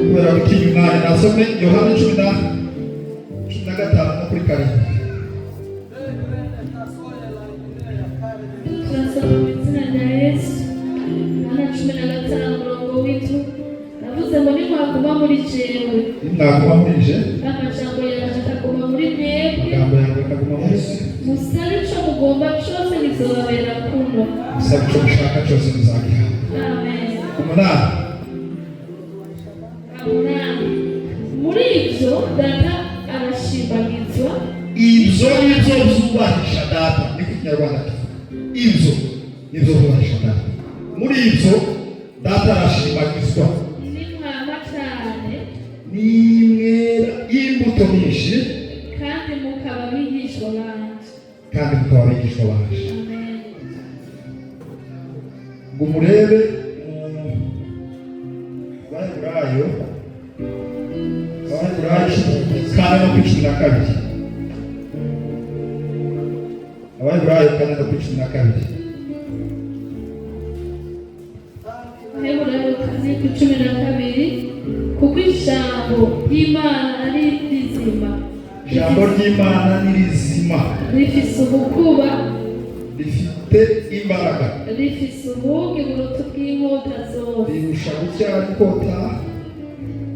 Kubera gutinya umwanya, nasome Yohana 15 no kuri 7. Turasoma mu izina rya Yesu. Yohana 15, umurongo w'indwi. Navuze ngo: "Nimwaguma muri jewe, Nimwaguma muri je, amajambo yanje akaguma muri mwebwe, amagambo yanjye akaguma muri mwe, musabe ico mugomba cose, bizobabera kuno." Musabe ico mushaka cyose, muzagihabwa. Amen. 8. 8: "Muri ibyo Data arashimbagizwa." Ibyo nibyo byubahisha Data, niko Ikinyarwanda kivuga. Ibyo nibyo byubahisha Data, muri ibyo Data arashimagizwa. Nimwama cane, Nimwera imbuto nyinshi, kandi mukaba abigishwa banje. Kandi mukaba abigishwa banje. Amen. Ngo murebe mu Baheburayo 4 no kuri 12. Abaheburayo 4 no kuri 12. Abaheburayo 4 ku 12: "Kuko ijambo ry'Imana ari rizima." Ijambo ry'Imana ni rizima. Rifise ubukuba, rifite imbaraga, rifise ubugi buruta ubw'inkota zose, rirusha gutyara inkota,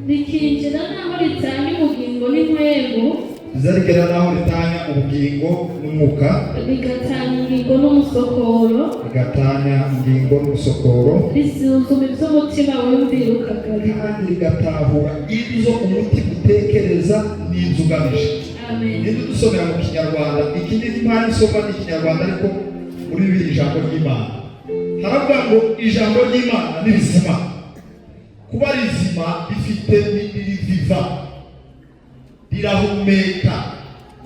rikinjira n'aho ritanga ubugingo n'impwemu, riza rigera n'aho ritanya ubugingo n'umwuka, rigatanga ingingo n'umusokoro, rigatanya ingingo n'umusokoro, risuzuma iby'umutima wiyumvira ukagabira. Kandi rigatahura ibyo umutima utekereza n'ibyo ugamije. Amen. Ninde udusomera mu Kinyarwanda? Iki ni Imana isoma ni Ikinyarwanda, ariko muri bibiri ijambo ry'Imana haravuga ngo ijambo ry'Imana ni rizima. Kuba rizima, rifite ririviva, rirahumeka,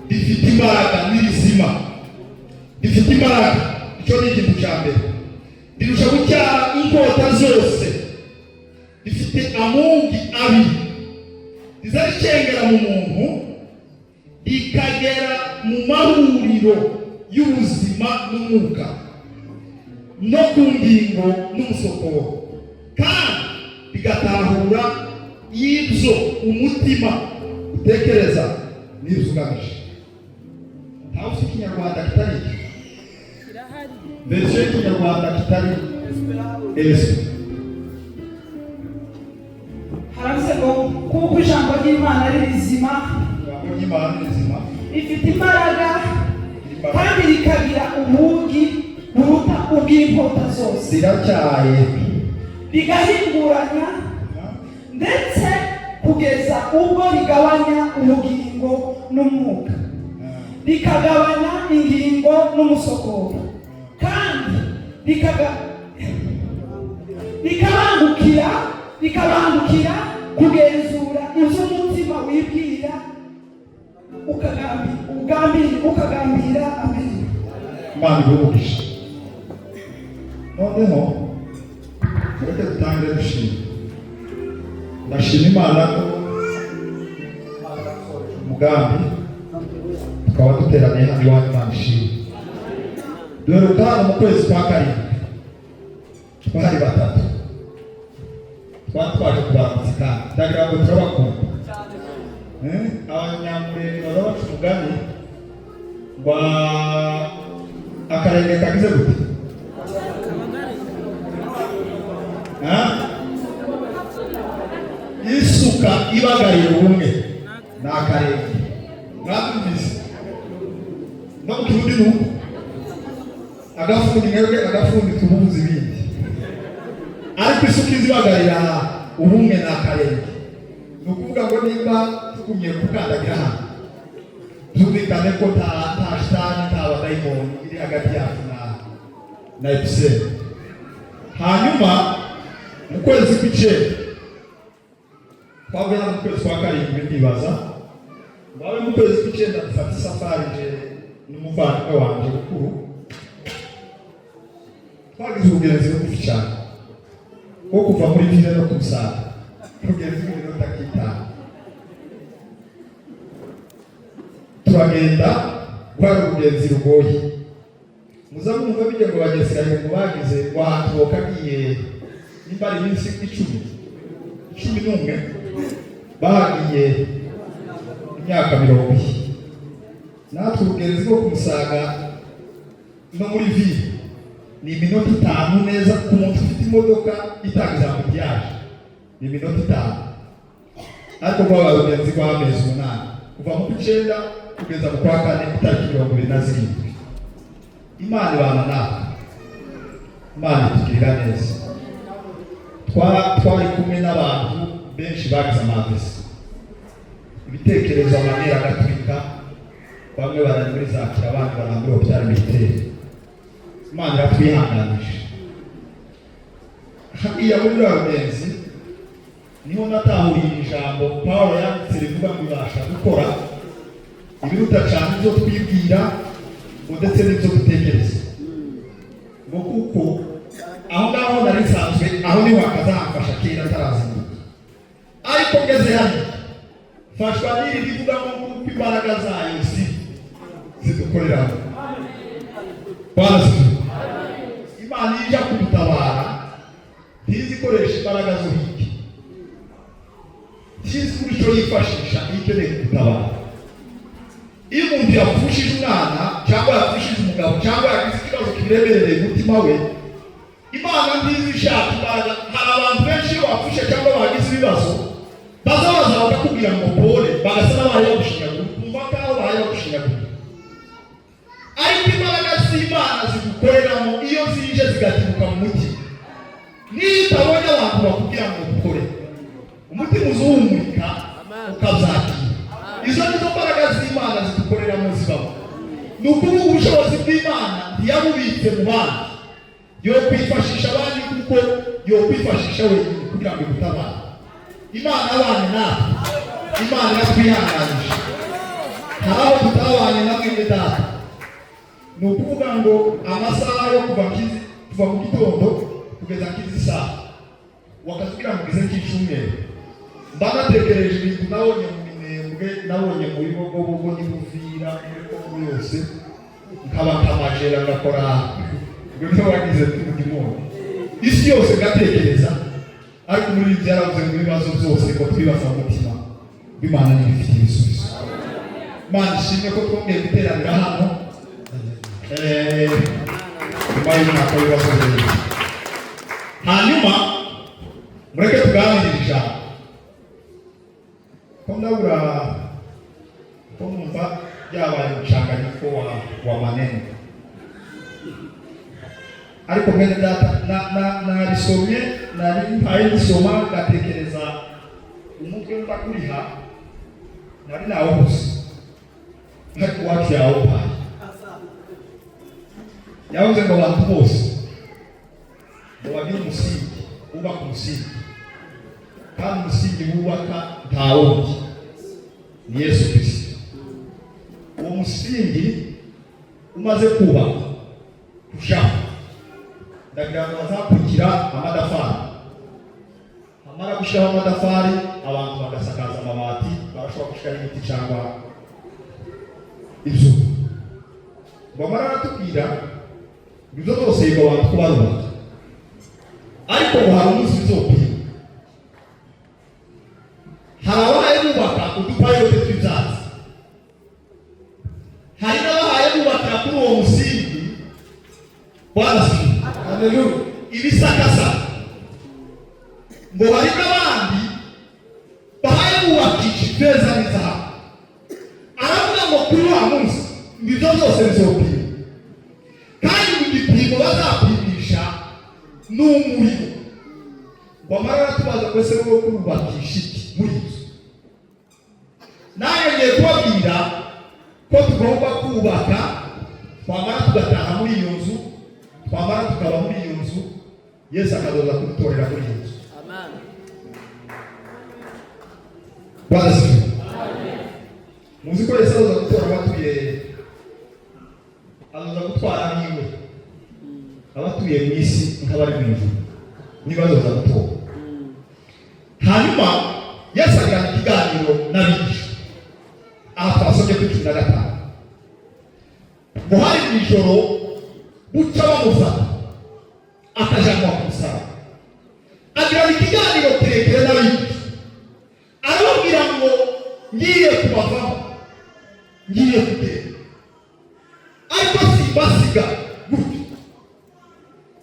rifite imbaraga, ni rizima, rifite imbaraga. Icyo ni ikintu cya mbere. Rirusha gutyara inkota zose, rifite amugi abiri, riza ricengera mu muntu, rikagera mu mahuriro y'ubuzima n'umwuka, no ku ngingo n'umusokoro, kandi rigatahura ibyo umutima utekereza n'ibyo ugamije. Ntawe ufite Ikinyarwanda kitari iki, version y'Ikinyarwanda kitari Esu? Haravuze ngo: "Kuko ijambo ry'Imana ari rizima, Ijambo ry'Imana ni rizima, rifite imbaraga, imbaraga, kandi rikagira ubugi buruta ubw'inkota zose, riracyaye, rigahinguranya ndetse kugeza ubwo rigabanya ubugingo n'umwuka, rikagabanya ingingo n'umusokoro, kandi rikabangukira kugenzura ibyo umutima wibwira ukagambira." Amen. Imana iguhe umugisha. Noneho mureke dutangire dushima. Ndashima Imana ko umugambi tukaba duteraniye hano iwanyu. Imana ishimwe. Duheruka hano mu kwezi kwa karindwi, twari batatu, twari twaje kubaramutsa, kandi ndagira ngo turabakunda. Abanyamurenge baba baca umugani ngo akarenge kagize gute? Ha? Isuka ibagarira ubumwe ni akarenge. Mwabyumvise? No mu Kirundi ni uko. Agafundi, mwebwe agafundi tubuze ibindi, ariko isuka izibagarira ubumwe ni akarenge. Ni ukuvuga ngo nimba tugumye gukandagira hano, byumvikane ko nta shitani, nta badayimoni iri hagati yacu na episeri. Hanyuma mu kwezi kw'icenda twavuye hano, mu kwezi kwa karindwi ndibaza, ngo abe mu kwezi kw'icenda, dufata isafari je n'umuvandimwe wanje mukuru. Twagize ubugenzi bugufi cyane bwo kuva muri ville no ku Musaga, ubugenzi bw'iminota 50. Turagenda, rwari urugenzi rugoye. Muza mwumva bijya ngo Bagesera ngo bagize ngo ahantu bokagiye. Nimba ari iminsi 10, 11, bagiye imyaka 40. Natwe ubugenzi bwo kumusaga no muri ville ni iminota 5 neza ku muntu ufite imodoka itangiza embouteillage, ni iminota 5. Ariko rwabaye urugenzi rw'amezi 8, kuva mu kw'icyenda kugeza mu kwa kane, itariki 27. Imana ibana natwe, Imana itugirira neza. Twari kumwe n'abantu benshi bagize ama AVC, ibitekerezo, amanera agaturika, bamwe barari muri za kira, abandi bari muri hôpital militaire. Imana iratwihanganisha. Hariya muri ruriya rugenzi niho natahuriye ijambo Paul yanditse rivuga ngo ibasha gukora ibiruta cyane ibyo twibwira ngo ndetse n'ibyo dutekereza, ngo kuko aho ngaho nari nsanzwe, aho niho hakazamfasha kera atarazinduka. Ariko ngeze hano mfashwa n'iri rivuga ngo kuko imbaraga zayo zidukoreramo. Bwana asifiwe. Imana iyo ijya kudutabara ntizi ikoresha imbaraga zo hirya, ntizi kuri icyo yifashisha iyo ikeneye kugutabara. Iyo umuntu yapfushije umwana, cyangwa yapfushije umugabo, cyangwa yagize ikibazo kiremerereye umutima we, Imana ntizi ishaka imbaraga. Hari abantu benshi iyo bapfushe cyangwa bagize ibibazo baza baza bakakubwira ngo pole, bagasa n'abaye bagushinyagura, ukumva nkaho bahaye bagushinyagura. Ariko imbaraga z'Imana zigukoreramo iyo zije zigatibuka mu mutima, niyo utabonye abantu bakubwira ngo ukore, umutima uzuhumurika ukabyakira. Izo nizo mbaraga z'Imana zidukoreramo zibamo. Ni ukuvuga ubushobozi bw'Imana ntiyabubitse mu bandi, yo kwifashisha abandi kuko yo kwifashisha wenyine kugira ngo igutabare. Imana abane natwe, Imana iratwihanganisha. Hari aho tutabanye na mwene data. Ni ukuvuga ngo amasaha yo kuva nkizi, kuva mu gitondo kugeza nkizi saha, wakatubwira ngo ugeze nk'icyumweru, mba natekereje ibintu nabonye mu Minembwe, nabonye mu Bibogobogo n'Ibuvira, muri Kongo yose, nkaba nkamajera ngakora ngo niho wagize ndimoni isi yose ngatekereza. Ariko muri ibi byaravuze ngo ibibazo byose ngo twibaza mu mutima, Imana niyo ifite ibisubizo. Imana ishimwe ko twongeye guteranira hano nyuma y'umwaka w'ibibazo birebire. Hanyuma mureke tuganirire ijambo ko ndabura ko numva byabaye umucanganyiko wa maneno. Ariko mwene data, narisomye, nari mpaye nisoma, ngatekereza umutwe mba kuriha nari nawubuze, ariko iwacu yawumpaye. Yavuze ngo abantu bose ngo bagire umusingi, bubaka umusingi, kandi umusingi bubaka nta wundi, ni Yesu Kirisito. Uwo musingi umaze kubakwa kurushaho, ndagira ngo bazakurikira amatafari. Hamara gushyiraho amatafari, abantu bagasakaza amabati, barashobora gushyiraho ibiti cyangwa ibyuma. Ngo amara aratubwira ngo ibyo byose ngo abantu ko barubaka, ariko ngo hari umunsi bizopima. Hari abahaye bubaka udupaillote tw'ibyatsi, hari n'abahaye bubakira kuri uwo musingi. Bwana asifiwe. Haleluya. Ibisakasa. Ngo hari n'abandi bahaye bubakisha ifeza n'izahabu. Aravuga ngo kuri wa munsi ngo ibyo byose bizopima, kandi mu gipimo bazapimisha ni umuriro. Ngo amara aratubaza ngo ese wowe kurubakisha iki muri ibyo? Nanjye ngiye kubabwira ko tugomba kubaka, twamara tugataha muri iyo nzu, twamara tukaba muri iyo nzu, Yesu akazoza kudutorera muri iyo nzu. Amen. Bwana asifiwe. Muzi ko Yesu azoza gutora abatuye, azoza gutwara abiwe, abatuye mu isi nk'abari mu ijuru, niba azoza gutora. Hanyuma Yesu agirana ikiganiro n'abigisha aha twasomye kuri 15, ngo hari mu ijoro buca bamufata akajanwa ku musaraba. Agirana ikiganiro kirekire n'abigishwa, arababwira ngo: "Ngiye kubavamo, ngiye kugenda, ariko simbasiga gutyo.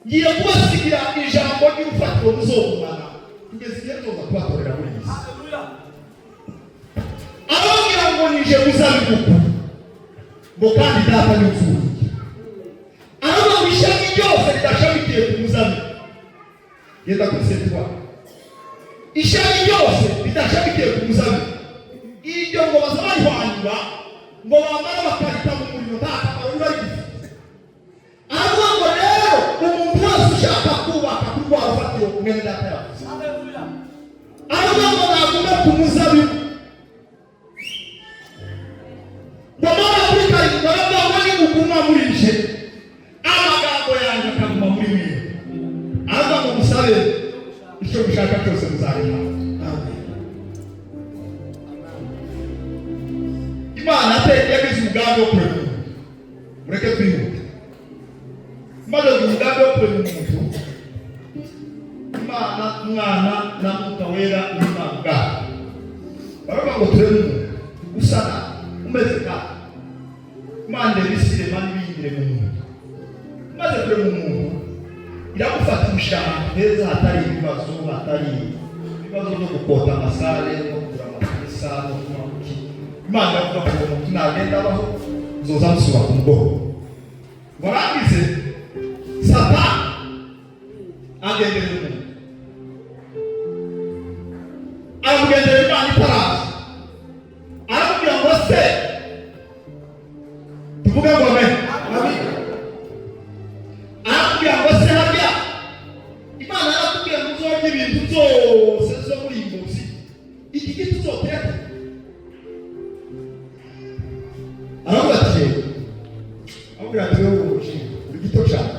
Ngiye kubasigira ijambo ry'urufatiro muzogumana kugeza igihe nzoza kubatorera muri iyi si." Arababwira ngo: "Nije muzabibu, ngo kandi Data ni uzuhiye." Aravuga ngo ishami ryose ridashamikiye ku muzabibu, genda kuri setwa, ishami ryose ridashamikiye ku muzabibu, iryo ngo baza barihwanyura, ngo bamara bakarita mu muriro, nta kamaro biba rigifite. Aravuga ngo rero umuntu wese ushaka kubaka kuri rwa rufatiro mwene Data yavuze, aravuga ngo nagume ku muzabibu. Ngo mara kuri 7, aravuga ngo nimuguma muri je, amagambo yanjye akaguma muri mwe, aravuga ngo musabe icyo mushaka cyose, muzagihabwa. Amen. Imana yagize umugambi wo kurema umuntu. Mureke twihute. Imaze kugira umugambi wo kurema umuntu, Imana Mwana na Mwuka Wera n'Imana ubwayo baravuga ngo: "Tureme umuntu usa na umeze nka." Imana irema isi, irema n'ibindi, irema umuntu. Imaze kurema umuntu, iramufata, imushyira ahantu heza hatari ibibazo, hatari ibibazo byo gukota amasare no kugura amakanisa no kunywa kuki. Imana iravuga ngo: "Umuntu nagenda abaho, nzoza musura ku mugoroba." Ngo arangize, Satani agenderera umuntu, aramugenderera Imana itaraza, aramubwira ngo: "Se tuvuge ngo amen?" Aramubwira ngo: "Se harya Imana yarakubwiye ngo uzorya ibintu byose zo muri iyi ngobyi, iki giti uzoteka?" Aravuga ati: "Yego." Aramubwira ati: "Wowe umushinga uri gito cyane."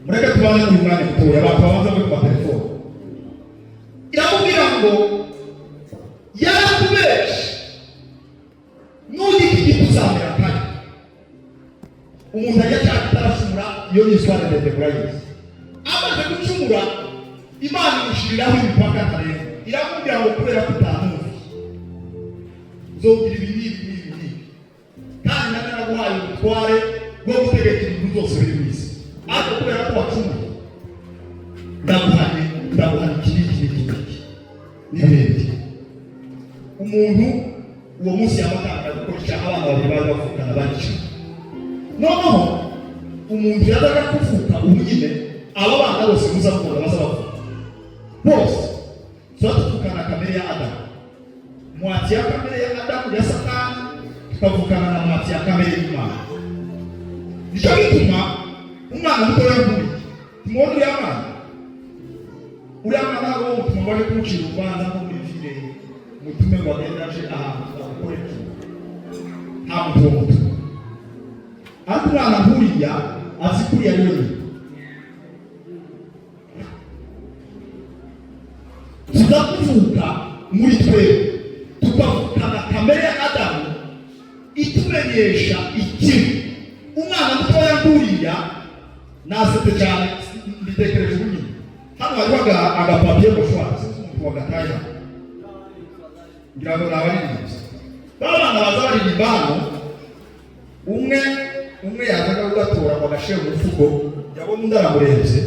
Mureke tubane muri mwanya mutoya, abantu babanza muri ku matelefone. Iramubwira ngo: "Yarakubeshe, nujya iki giti uzamera nkayo." Umuntu ajya cyangwa itaracumura, iyo ni iswara ndende, murayizi. Amaze gucumura, Imana imushyiriraho imipaka ntarengwa. Iramubwira ngo: "Kubera ko utanumviye, uzogira ibi n'ibi n'ibi n'ibi, kandi nawe naraguhaye ubutware bwo gutegeka ibintu byose biri mu isi, ariko kubera ko wacumuye, ndaguhanye, ndaguhana iki n'iki n'iki n'iki n'ibindi." Umuntu uwo munsi yabatangira gukora icyaha, abana babiri bari bavukana baricana. Noneho umuntu yazaga kuvuka ubu nyine, aba bana bose muza mubona baza bavuka bose, tuba tuvukana kamere ya Adamu, moitié ya kamere ya Adamu ya Satani, tukavukana na moitié ya kamere y'Imana. Nicyo gituma umwana mutoya nk'uyu tumubona, uriya mwana, uriya mwana ntabwo wo mutuma ngo aje kumucira urubanza nko muri ville, mutume ngo agende aje ahantu agukore iki, nta muntu wo mutuma. Ariko umwana nk'uriya azi kuriya ari wenyine. Tuza kuvuka muri twebwe tukavukana kamere ya Adamu itumenyesha ikibi. Umwana mutoya nk'uriya, nasetse cyane, mbitekereje ubu nyine. Hano hariho agapapier mouchoir, sinzi umuntu wagataye hano, ngira ngo ni abaririmbyi. Ba bana baza baririmba hano, umwe umwe yazaga kugatora ngo agashyire mu mufuko, yabona undi aramurebye,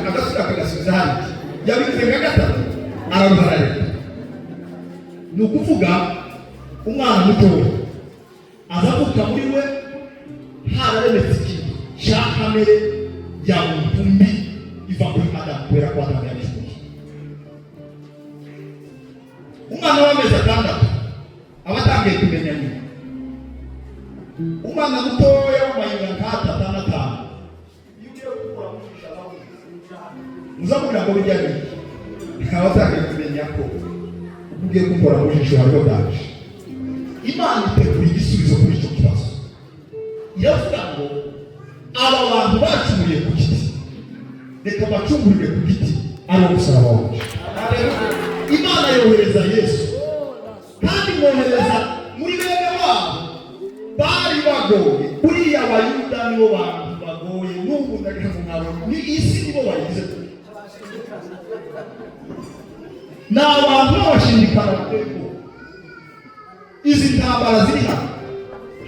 agasubira akagasubiza hariya. Yabivuze nka gatatu, araruhararika. Ni ukuvuga umwana mutoya aza avuka muri we hararemetse ikintu cya kamere ya muntu mbi iva kuri Adamu, kubera ko Adamu yabishoboye. Umwana w'amezi 6 aba atangiye kumenya nyina. Umwana mutoya w'amayinga nk'atatu n'atanu, iyo ugiye gukura mujisha, muzamubwira ngo bijya biki, aba atangiye kumenya ko ubwo ugiye kumukora mu jisho hariho danger. Imana itegura igisubizo kuri icyo kibazo. Iravuga ngo: "Aba bantu bacumuriye ku giti, reka bacungurire ku giti, ari wo musaraba wacu." Imana yohereza Yesu, kandi imwohereza muri bene wabo bari bagoye. Buriya Abayuda nibo bantu bagoye n'ubu. Ndagira ngo mwabona ni isi nibo bayigize, ni abantu b'abashindikana bateye ubwoba. Izi ntambara ziri hano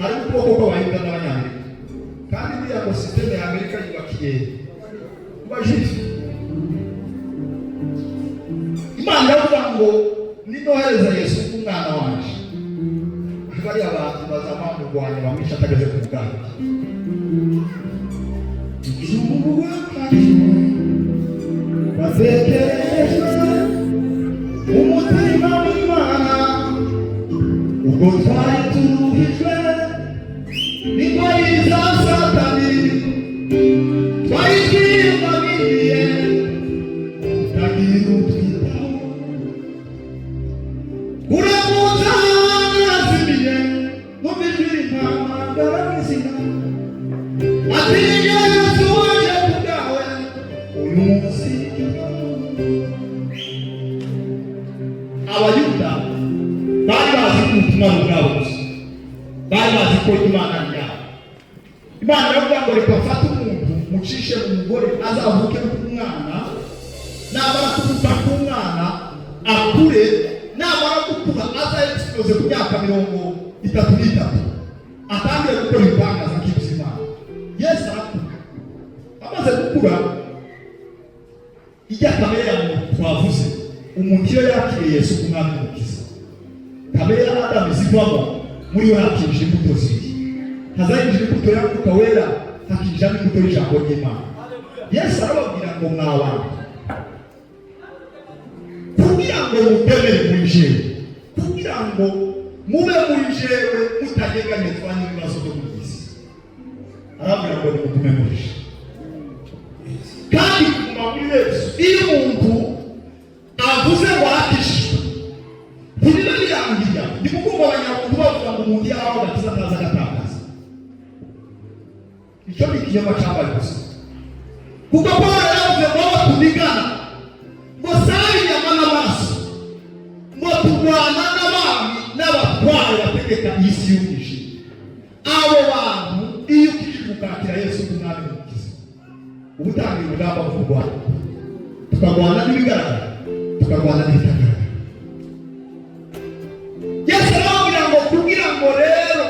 harimo ukuboko kw'Abayuda n'Abanyamerika, kandi buriya ngo système ya Amerika yubakiye ku bajuifs. Imana iravuga ngo ninohereza Yesu nk'umwana wanje, bariya bantu bazama bamurwanya, bamwica atageze ku mugambi. Igihugu batekerejwe umutima w'Imana, ubwo twari turuhijwe n'ingoyi za Satani, twari twiyumvamiye tutagira utwitaho, uramutse nazimiye numva ijwi rimpamagara mu izina, ati: "Yesu waje ku bwawe uyu munsi." Abayuda bari bazi ko ubutumwa ari ubwabo gusa, bari bazi ko Imana ari yabo. Imana iravuga ngo reka mfate umuntu mucishe mu mugore, azavuke nk'umwana, namara kuvuka k'umwana akure, namara gukura aza explose ku myaka 33, atangire gukora ibitangaza nk'iby'Imana. Yesu arakura. Amaze gukura, ijya kamere ya muntu twavuze, umuntu iyo yakiriye Yesu nk'Umwami n'Umukiza, kamere ya Adamu izivamo, muri we hakinjira imbuto zibiri: hazahinjira imbuto ya Mwuka Wera, hakinjiramo imbuto y'ijambo ry'Imana. Yesu arababwira ngo: "Mwabana, kugira ngo mutemere muri jewe, kugira ngo mube muri jewe mutanyeganyezwa n'ibibazo byo mu isi," arababwira ngo nimugume muri je. Kandi kuguma muri Yesu, iyo umuntu avuze ngo arakishijwe, ntibiba birangira. Ndikukumva abanyamuntu bavuga ngo umuntu yabaho agakiza ataza agatakaza. Icyo ni ikinyoma cyambaye gusa, kuko Paul yaravuze ngo abo tunigana ngo sabe inyama n'amaraso, ngo turwana n'abami n'abatware bategeka isi y'umwijima. Abo bantu, iyo ukijijwe ukakira Yesu nk'Umwami n'Umukiza, uba utangiye urugamba rwo kurwana. Tukarwana n'ibigaragara, tukarwana n'ibitagaragara. Yesu arababwira ngo kugira ngo rero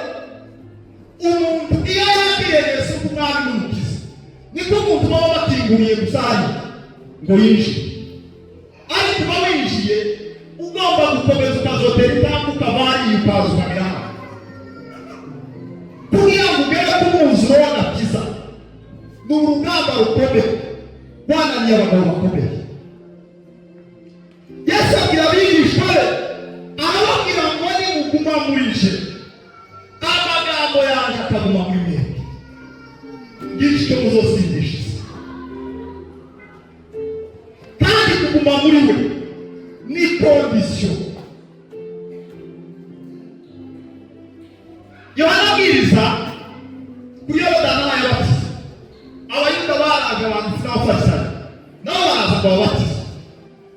umuntu iyo yakiriye Yesu nk'Umwami n'Umukiza, niko umuntu baba bakinguriye gusa hariya ngo yinjire, ariko uba winjiye ugomba gukomeza ukazotera intambwe, ukava hariya ukaza ukagera hano kugira ngo ugere ku mwuzuro w'agakiza. Ni urugamba rukomeye rwananiye abagabo bakomeye. Yesu abwira abigishwa be, arababwira ngo nimuguma muri je, amagambo yanjye akaguma muri mwebwe, ngiki icyo muzosindisha isi. Kandi kuguma muri we ni condition. Yohana abwiriza kuri Yorodani n'ayabatiza, Abayuda baraje, abanditsi n'Abafarisayo nabo baraza ngo babatize.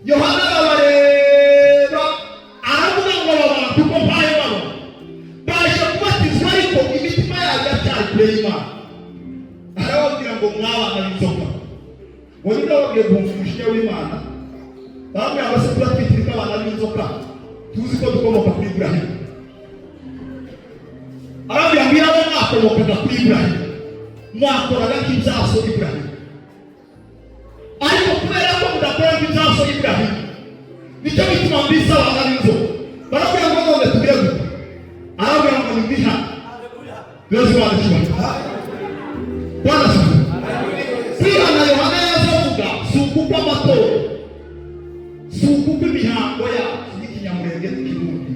Yohana arabareba, aravuga ngo aba bantu ko mpaye babona baje kubatizwa, ariko imitima yabo iracyari kure y'Imana. Arababwira ngo: "Mwabana b'inzoka," ngo niba babwiye guhunga umujinya w'Imana. Barabwira ngo: "Se turatwitirika abana b'inzoka, tuzi ko dukomoka kuri Iburahimu?" Arababwira ngo iyaba mwakomokaga kuri Iburahimu, mwakoraga nk'ibyaso Iburahimu, ariko kubera ko mudakora nk'ibyaso Iburahimu, nicyo bituma mbisa abana b'inzoka. Barabwira ngo: "None tugire gute?" Arababwira ngo nimwihane. Yesu Imana icyubahiro. Bwana asifiwe. Kwihana Yohana yazavuga si ukugwa amatora, si ukugwa imihango yacu y'ikinyamurenge n'ikirundi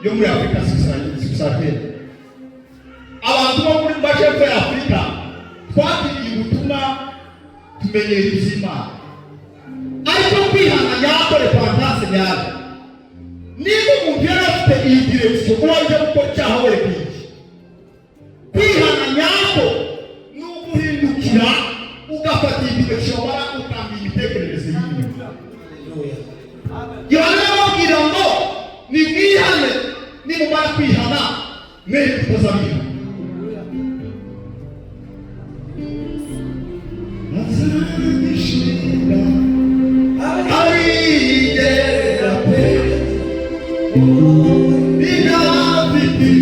yo muri Afurika subsaharienne. Abantu bo muri majepfo ya Afurika twakiriye ubutumwa, tumenyera iby'Imana, ariko kwihana nyako, repentance nyayo, niba umuntu yari afite iyi direction, uwo aje gukora icyaha wereka iki. Kwihana nyako ni uguhindukira, ugafata iyi direction, wamara ukanga imitekerereze y'inyuma. Yohana arababwira ngo nimwihane, nimumara kwihana mwere kutazabihana. Azagishira arigera pe Ninafiti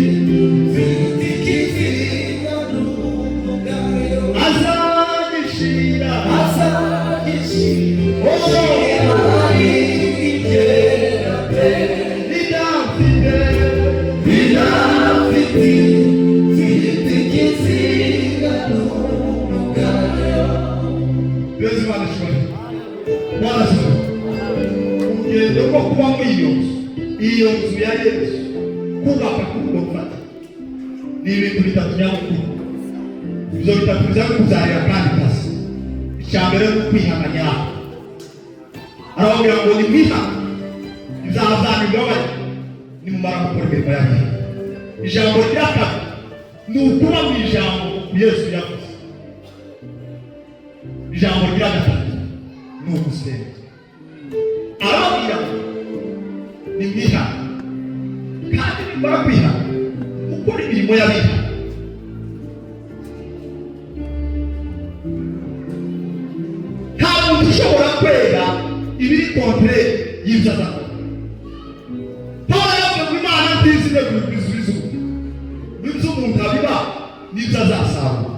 Ikizinga n'umugayo azagishira azagishira Oh arigera pe Ninafite Ninafiti mfite ikizinga n'umugayo. Yesu Imana ishimwe. Bwana asifiwe. Urugendo rwo kuba muri iyo nzu, iyo nzu ya Yesu, kubaka kuri urwo rufatiro ni ibintu bitatu nyamukuru. Ibyo bitatu biza kuzarira kandi kazi. Icya mbere ni ukwihana nyako. Arababwira ngo ni mwihane, ibyaha byanyu bibabarire, nimumara gukora imirimo y'abihana. Ijambo rya kabiri ni ukuba mu ijambo Yesu yavuze. Ijambo rya gatatu ni ugusenga. Arababwira ngo ni mwihane, kandi nimara kwihana gukora imirimo y'abihana. Nta muntu ushobora kwera ibiri contraire y'ibyo azakora. Pawulo yavuze ngo Imana ntizine kubisubizo n'ibyo umuntu abiba n'ibyo azasarura.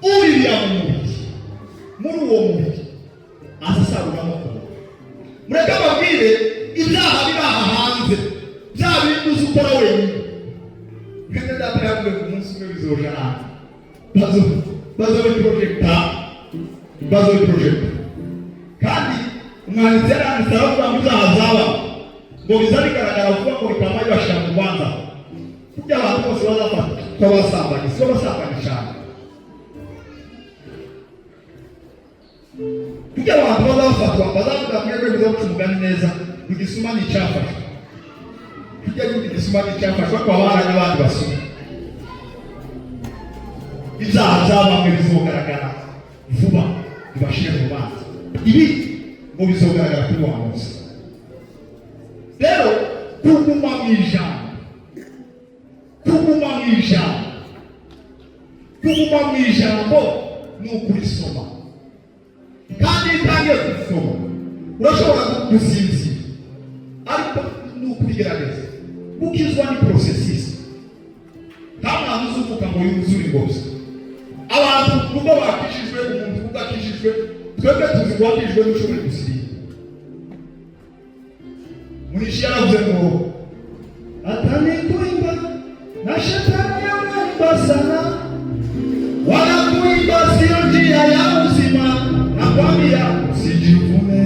Uririya mu mubiri, muri uwo mubiri azasaruramo kubona. Mureke ababwire ibyaha biri aha hanze, bya bindi uzi ukora wenyine. Mwene data yavuze ngo umunsi umwe bizoja hanze, bazobiprojecta, bazobiprojecta. Kandi umwanditsi yaranditse aravuga ngo ibyaha byaba ngo biza bigaragara vuba, ngo bikaba bibashyira mu rubanza, kuko abantu bose bazafata ko basambanye, si bo basambanye cyane, kuko abantu bazafatwa bazavuga mwebwe muza guca umugani neza, igisuma ni icyafashwe, kijya gute igisuma ni icyafashwe, ariko haba hari n'abandi basuma. Ibyaha bya bamwe bizogaragara vuba bibashire mu rubanza, ibi ngo bizogaragara kuri wa munsi. Rero kuguma mu ijambo, kuguma mu ijambo, kuguma mu ijambo ni ukurisoma. Kandi iyo utangiye kurisoma urashobora gusinzira, ariko ni ukubigerageza. Gukizwa ni processus. Nta mwana uzuvuka ngo yuzure ingobyi. Abantu nubwo bakijijwe, umuntu udakijijwe, twebwe tuzi ngo wakijijwe n'ushoboye gusirimba. Munishi yaravuze ngo atanikuimba na shetani anaimba sana, wanakuimba sio njia ya uzima, nakwambia usijivune.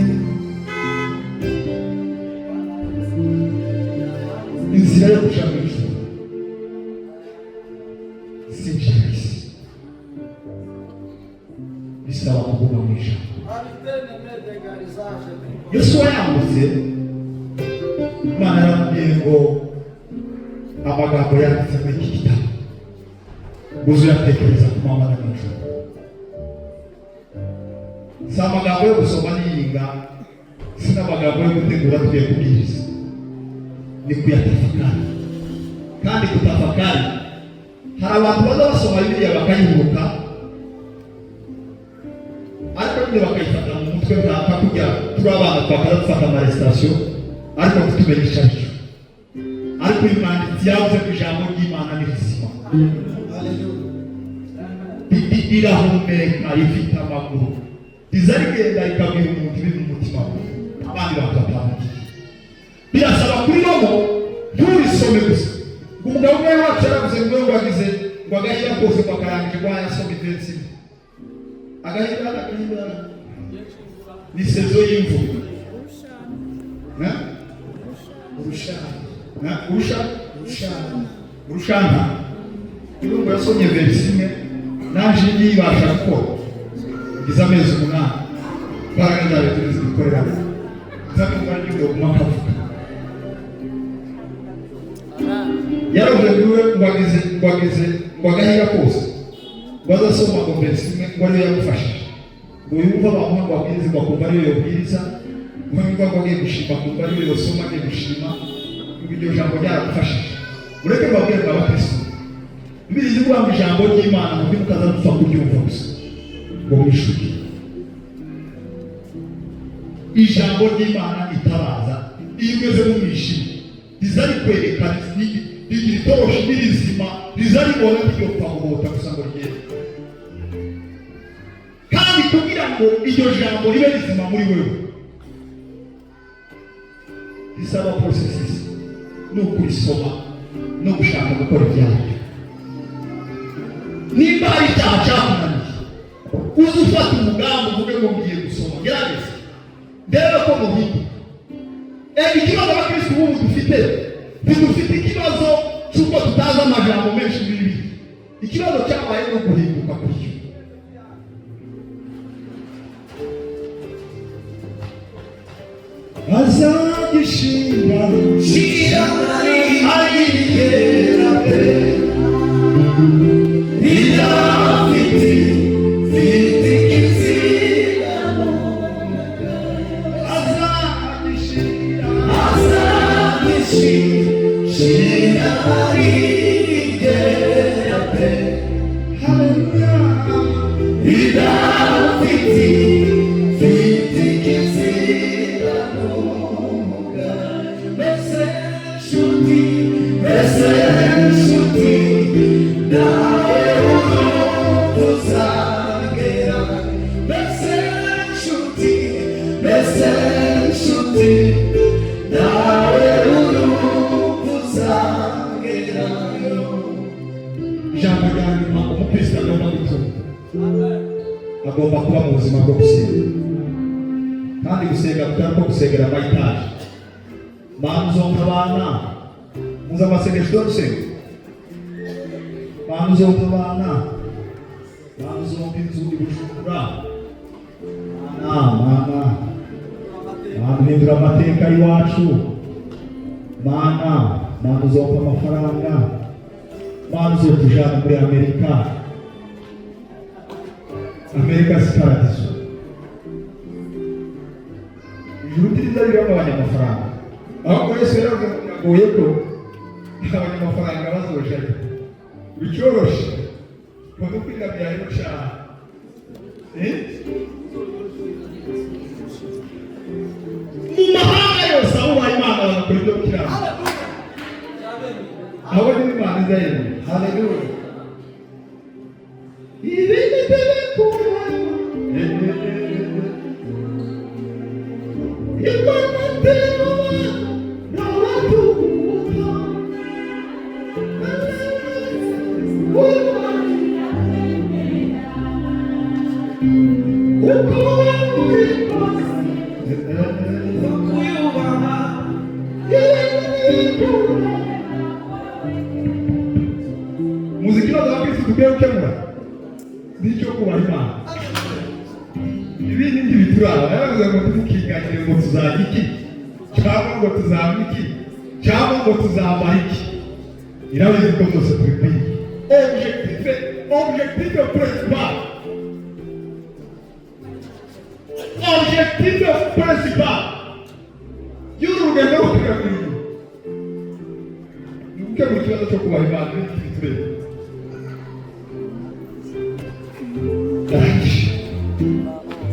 Inzira yo kuja mu ijuru si inzira y'isi, bisaba kuguma mu ijambo. Yosuwa yambutse, Imana yaramubwiye ngo amagambo yanditse muri iki gitabo uzuyatekereza ku manywa na nijoro. Si amagambo yo gusoma niyinga, si n'amagambo yo gutegura tugiye kubwiriza, ni kuyatafakari. Kandi kutafakari, hari abantu baza basoma Bibiliya bakayihubuka, ariko nyine bakayifata mu mutwe nka kujya turi abana twakaza dufata amarécitation ariko ntitumenye icyo ari cyo. Ariko uyu mwanditsi yavuze ko ijambo ry'Imana ni rizima, rirahumeka, rifite amaguru, riza rigenda rikabwira umuntu ibiri mu mutima we abandi bantu batamubwiye. Birasaba kuribamo, nturisome gusa. Ngo umugabo umwe wacu yaravuze ngo agize ngo agahinda kose ngo akarangije ngo yasoma iverse imwe. Agahinda, agahinda ni saison y'imvura. Na? Urushana. Na urusha Urushana. Urushana niba ngo yasomye verse imwe, naje yibasha gukora ngize amezi 8, imbaraga zayo turi zikoreramo nzakumva ngiye guma akavuga. Yaravuze ngo iwe ngo agize ngo agahinda kose ngo azasoma ngo verse imwe, ngo ariyo yamufashije, ngo yumva bamuha ngo abwirize, ngo akumva ariyo yobwiriza, ngo yumva ngo agiye gushima akumva ariyo yosoma agiye gushima, ngo iryo jambo ryaramufashije. Mureke mbabwire mwa bakristo, Bibiliya ivuga ngo ijambo ry'Imana ngo mukaza mupfa kuryumva gusa ngo mwishuke. Ijambo ry'Imana itabaza iyo ugeze mu mwijima, riza rikwereka, rigira itoroshi n'irizima, riza ribona ryopfa guhota gusa ngo rigende. Kandi kugira ngo iryo jambo ribe rizima muri wewe, risaba processus, ni ukurisoma no gushaka gukora ibyaha. Nimba hari icyaha cyakunaniye, uze ufata umugambi uvuge ngo ngiye gusoma, gerageza ndebe ko muhinduka. Ikibazo abakristo ubu dufite, ntidufite ikibazo cy'uko tutazi amajambo menshi muri Bibiliya. Ikibazo cyabaye no guhinduka kuri yo. Azagishinga Shira pe Idafiti Fiti kiziga. Azagishinga. Azagishi Shira pe. Haleluya. Idafiti Fiti kiziga. Mbese nshuti, mbese nshuti, nawe uzagera. Mbese nshuti, mbese nshuti, nawe uzagerayo. Ijambo rya nyuma: umukristo agomba gutunga, agomba kuba mu buzima bwo gusenga. Kandi gusenga kutari ko gusengera amayitaje. Mana, uzonka abana. Muzi amasengesho yo gusenga: Mana, uzonka abana. Mana, uzonka inzu i Bujumbura. Mana, Mana, Mana, uhindura amateka y'iwacu. Mana, Mana, uzonka amafaranga. Mana, uzotujana muri Amerika. Amerika si paradiso. Ijuru ryiza ririmo abanyamafaranga. Ahubwo Yesu yaravuze ngo biragoye ko abanyamafaranga bazojayo. Bicoroshe ngo kwigamira rero cyane. Eh? Mu mahanga yose abubaha Imana bagakora ibyo gukiranuka, aho niho Imana izayemera. Haleluya. Ibindi bikura Kuyubaha. Muzi ikibazo abakristo dukwiye gukemura? Nicyo kubaha Imana. Ibindi ntibituraba. Yaravuze ngo ntimukiganyire ngo tuzajya iki, cyangwa ngo tuzaba iki, cyangwa ngo tuzambara iki. Irabizi ko byose tubikwiye. Objectif principal, objectif principal y'uru rugendo rwo kujya mu ijuru ni gukemura ikibazo cyo kubaha Imana. Ibindi ntibitureba. Ndangije.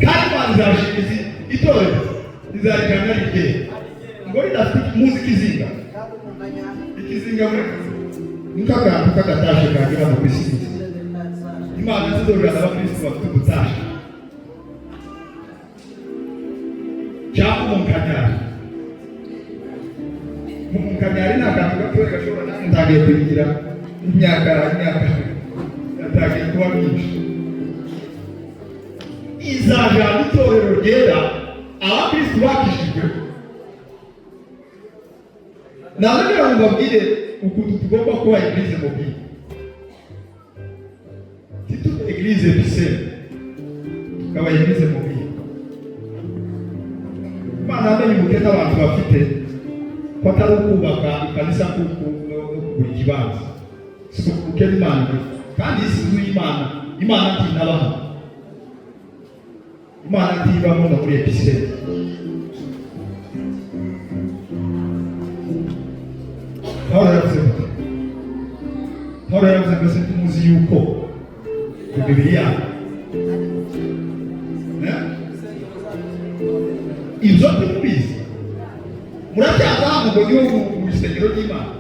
Kandi Imana izashinga itorero, rizarijyana rigera ngo ridafite. Muzi ikizinga? Ikizinga muri ni k'akantu k'agatashe kagira mu isi. Imana zizorana abakristo bafite udutashe cyangwa umunkanyari. Umunkanyari ni akantu gatoya gashobora, nanjye ntangiye kuyigira, imyaka yatangiye kuba myinshi. Izajana itorero ryera, abakristo bakijijwe. Nazagira ngo mbabwire ukuntu tugomba kuba église mobile. Ntitube église épicelle, tukaba église mobile. Imana yamenye ubukene abantu bafite, ko atari ukubaka ikanisa kuku no kugura ikibanza. Si ubukene Imana ifite. Kandi isi inzu y'Imana, Imana ntinabaho, Imana ntibamo no muri épicelle. Pawulo yaravuze gute? Pawulo yaravuze ngo: "Ese ntimuzi yuko imibiri yanyu, Eh? Ibyo ntimubizi? Muracyaza hano ngo niho mu isengero ry'Imana?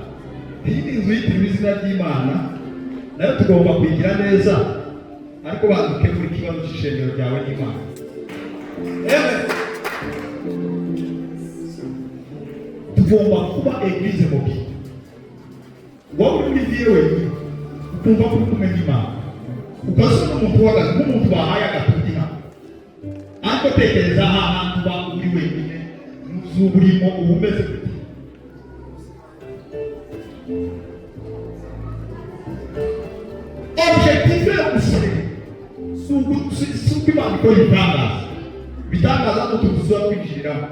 Iyi ni inzu yitiriwe izina ry'Imana, nayo tugomba kuyigira neza, ariko banduke muri kibazo cy'ishengero ryawe n'Imana. Amen. Tugomba kuba église mobile. Wowe uri muri ville wenyine, ukumva ko uri kumwe n'Imana, ukasa n'umuntu uhagaze nk'umuntu bahaye agatuti hano. Ariko tekereza ahantu uba uri wenyine, muzuba urimo, uba umeze gute? Objectif yo gusenga si uko Imana ikora ibitangaza. Ibitangaza ni utuntu tuza kwinjiriramo,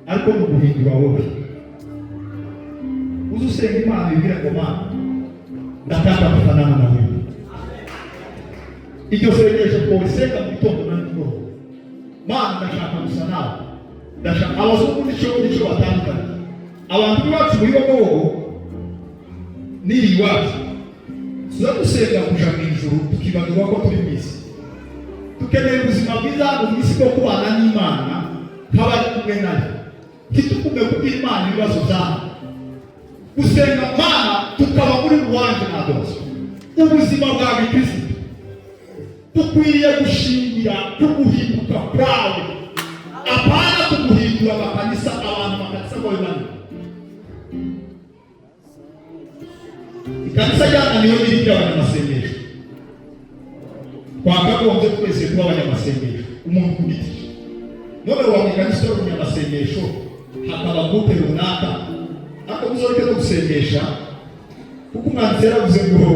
ariko ni uguhindura wowe. Uze usenga Imana, ibwira ngo: "Mana, ndataka kufanana na wewe." Iryo sengesho tworisenga mu gitondo na nimugoroba: "Mana, ndashaka gusa nawe, ndashaka." Abazungu nico batandukanye. Abantu b'iwacu muri Bogobogo n'iri iwacu, tuza dusenga kuja mu ijuru, tukibagirwa ko turi mu isi. Dukeneye ubuzima bwiza hano mu isi bwo kubana n'Imana nk'abari kumwe nayo, ntitugume kubwira Imana ibibazo byaho. Gusenga Mana, tukaba muri louange na adoration. Ubuzima bwa gikristo dukwiriye gushingira ku guhinduka kwawe, apana kuguhindura amakanisa. Abantu amakanisa ngo bimanike. Ikanisa ryananiwe n'iri ry'abanyamasengesho. Twakagombye twese kuba abanyamasengesho, umuntu ku giti cye. None waba ikanisa uri umunyamasengesho, hakaba groupe runaka, ariko muzoreke no gusengesha, kuko umwanditsi yaravuze ngo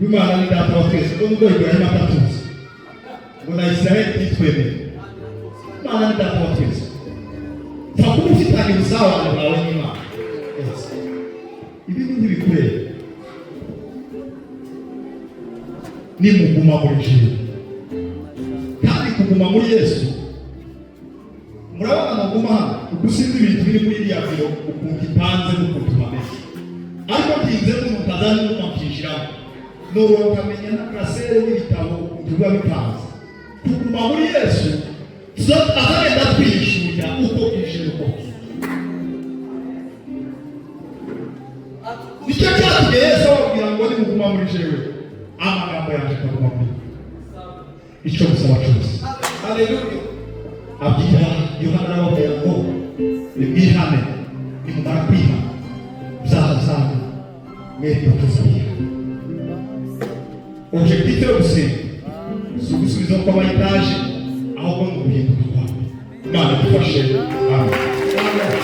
Imana ni Data wa twese. Ngo nubwo Ibrahim atatuzi, ngo na Israheli ntitwemere, Imana ni Data wa twese. Pfa kuba ufitanye ubusabane bwawe n'Imana. Yes. Ibindi ntibikureba. Nimuguma muri jewe, kandi kuguma muri Yesu, murabona naguma hano ugusize ibintu biri muri iriya biro, ukuntu ipanze n'ukuntu hameze, ariko ntinze n'umuntu azanye n'uma nkinjiramo, noroka nkamenya na classeur n'ibitabo ukuntu biba bipanze. Kuguma muri Yesu, azagenda twishurira uko bwije n'uko bukeye. Nicyo cyatumye Yesu ababwira ngo: "Nimuguma muri jewe, amagambo yanjye akaguma muri mwe, icyo musaba cyose." Hallelujah. Abwira Yohana, arababwira ngo: "Nimwihane, nimumara kwihana ibyaha byanyu, mwere imbuto z'abihana." Objectif yo gusenga si ugusubiza kw'amayitaje, ahubwo ni uguhinduka kwawe. Imana idufashe. Amen.